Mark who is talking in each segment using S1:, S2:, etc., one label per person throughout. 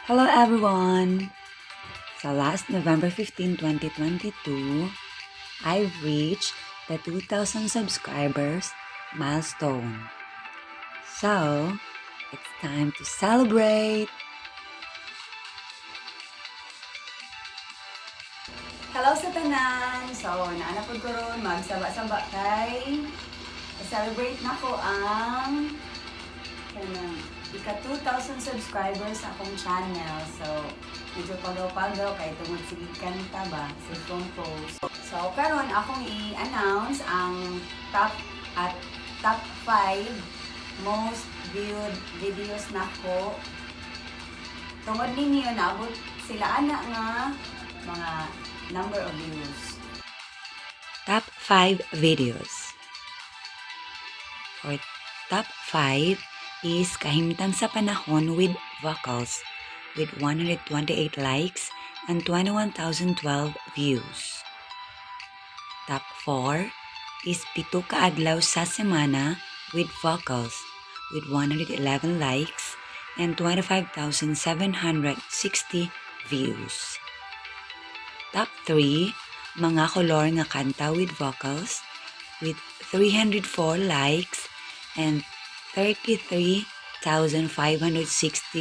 S1: Hello, everyone! So last November 15, 2022, I've reached the 2,000 subscribers milestone. So, it's time to celebrate! Hello sa tanan! So, naana pod ko ron, magsaba-saba kay celebrate na ko ang kanang ika 2,000 subscribers akong channel. So, medyo pagaw-pagaw kay tungod sige kanta ba, sa compose. So, karon akong i-announce ang top 5 most viewed videos nako. Tungod ninyo, naabot sila ana nga mga number of views. Top 5 videos. For top 5 is Kahimtang sa Panahon with vocals with 128 likes and 21,012 views. Top 4 is Pito ka Adlaw sa Semana with vocals with 111 likes and 25,760 views. Top 3, Mga Kolor nga Kanta with vocals with 304 likes and 33,560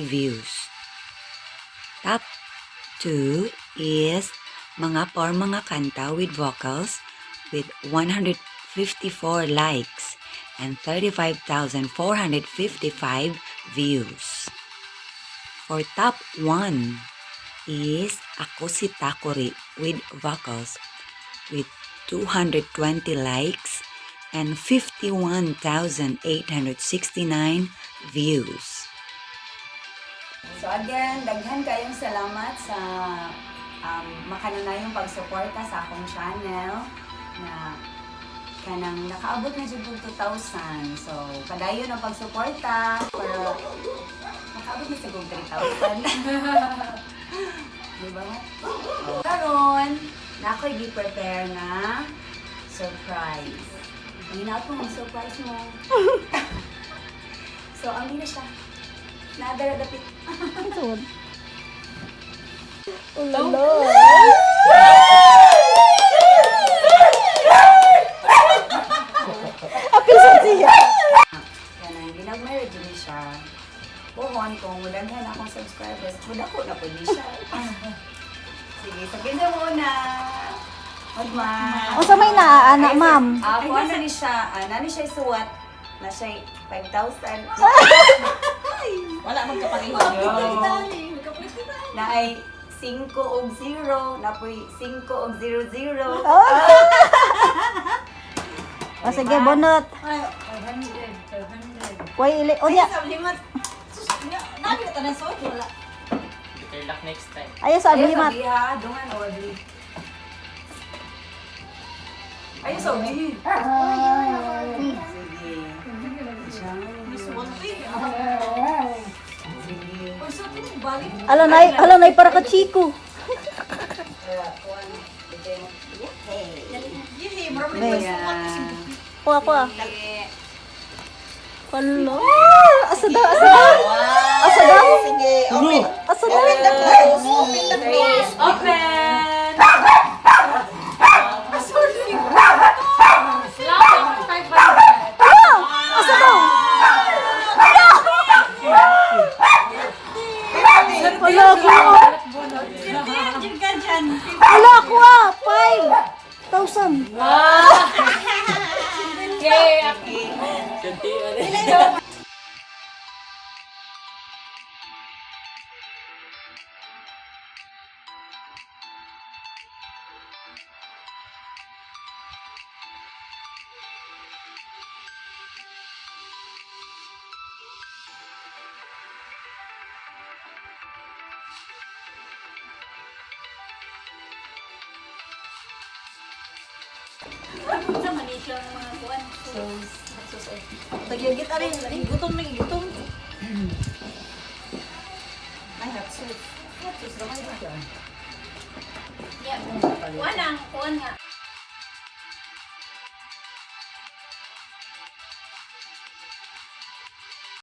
S1: views. Top 2 is Mga Porma nga Kanta with vocals with 154 likes and 35,455 views. For top 1 is Ako si Takori with vocals with 220 likes and 51,869 views. So again, daghan kayong salamat sa makanunayong pagsuporta sa akong channel na kanang nakaabot na jud kog 2,000. So, padayon ang pagsuporta para makaabot na sa kog 3,000. Di ba? Oh. Karon, na ako'y gi-prepare na surprise. Hindi ko mag-surprise mo. So, ang na siya. Nadara dapit.
S2: Sud. Ulala. Apil sa siya.
S1: Kanang ginagmay jud ni siya. Pohon, kung mudaghan akong subscribers, mudako na pud ni siya. Sige, so kinsa mo na. Magma.
S2: Unsa may naa ana, ma'am?
S1: Ah, kung ano ni siya, na ni siya suwat na siya 5,000.
S3: Wala man kapareho.
S1: Na ay 5 og 0, na po'y 5 og 0 0.
S2: O sige, bunot.
S3: 500, 500.
S2: Way ili unya.
S3: Sa limat. Sus, nami na tanan sa wala.
S4: Better luck next time.
S2: Ayaw sa
S1: Ayaw
S2: limat.
S1: sa biha, dungan o abli. Ayaw sa biha. Sige.
S3: Miss one.
S1: Sige.
S3: Uy, so tinong balik.
S2: Ala nay para ka Chico.
S3: Yehey, mura man
S2: Be.
S3: yung suwat.
S2: Kuha, kuha. Wala. Asa daw, asa daw? Asa daw?
S5: Sige, open.
S2: Asa daw?
S5: Open the close. Open the close.
S3: Open!
S2: Asa daw? Wala ako.
S3: Ka dyan.
S2: Wala ako ah. 5,000.
S4: Ganti, ano?
S3: Tagyagit arin. Gutom na gutom. Ay, hot sauce. Hot sauce ramay ba?
S6: Kuan ang, kuan nga.